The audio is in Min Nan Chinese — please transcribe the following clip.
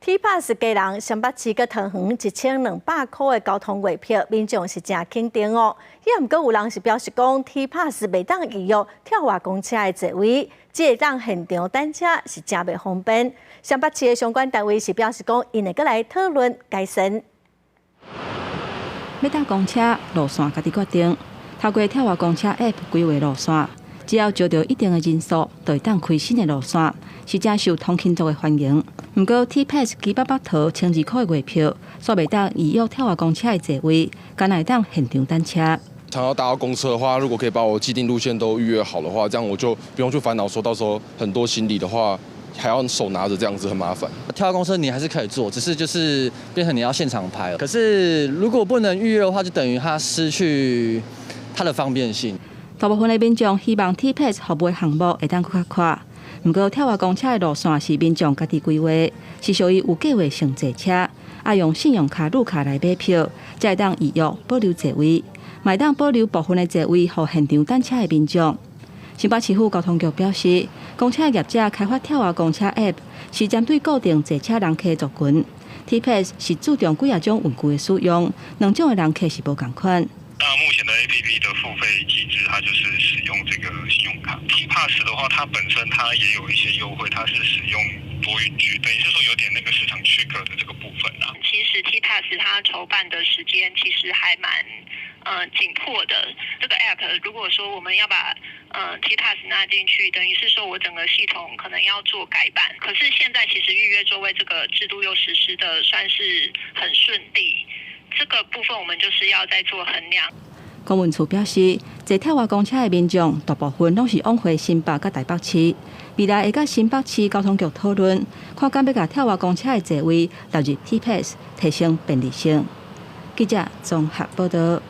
T Pass 加人雙北市佮桃園1200箍的交通月票，民眾是誠肯定哦。也毋過有人是表示講，T Pass 袂當預約跳躍公車的座位，只會當現場等車，是誠袂方便。雙北市的相關單位是表示講，𪜶會閣來討論改善。欲搭公車路線家己決定，透過跳躍公車 App 規劃路線，只要招著一定的人數，就會當開新的路線，是誠受通勤族的歡迎。毋過 T Pass 基北北桃1200箍的月票，煞袂當預約跳躍公車的座位，干焦會當現場等車。常要搭到公車的話，如果可以把我既定路線都預約好的話，這樣我就不用去煩惱，說到時候很多行李的話，還要手拿着這樣子很麻煩。跳躍公車你還是可以坐，只是就是變成你要現場排。可是如果不能預約的話，就等於它失去它的方便性。大部分的民眾希望 T Pass 服務的項目會當閣較闊。毋過跳躍公車的路線是民眾家己規劃，是屬於有計劃性坐車，愛用信用卡、綠卡來買票，才會當預約保留座位，嘛會當保留部分的座位予現場等車的民眾。新北市府交通局表示，公車業者開發跳躍公車 App 是針對固定坐車人客族群，T Pass 是注重幾仔種運具的使用，兩種的人客是無仝款。那目前的 APP 的付費機制，它就是使用這個信用卡。T Pass 的話，它本身它也有一些優惠，它是使用多運具，等於是說有點那個市場區隔的這個部分啦。其實 T Pass 它籌辦的時間其實還蠻緊迫的。這個 App 如果說我們要把T Pass 納進去，等於是說我整個系統可能要做改版。可是現在其實預約座位這個制度又實施的算是很順利。這個部分我們就是要再做衡量。公文處表示，坐跳躍公車的民眾大部分攏是往回新北佮台北市，未來會佮新北市交通局討論，看敢欲共跳躍公車的座位納入 T Pass，提升便利性。記者綜合報道。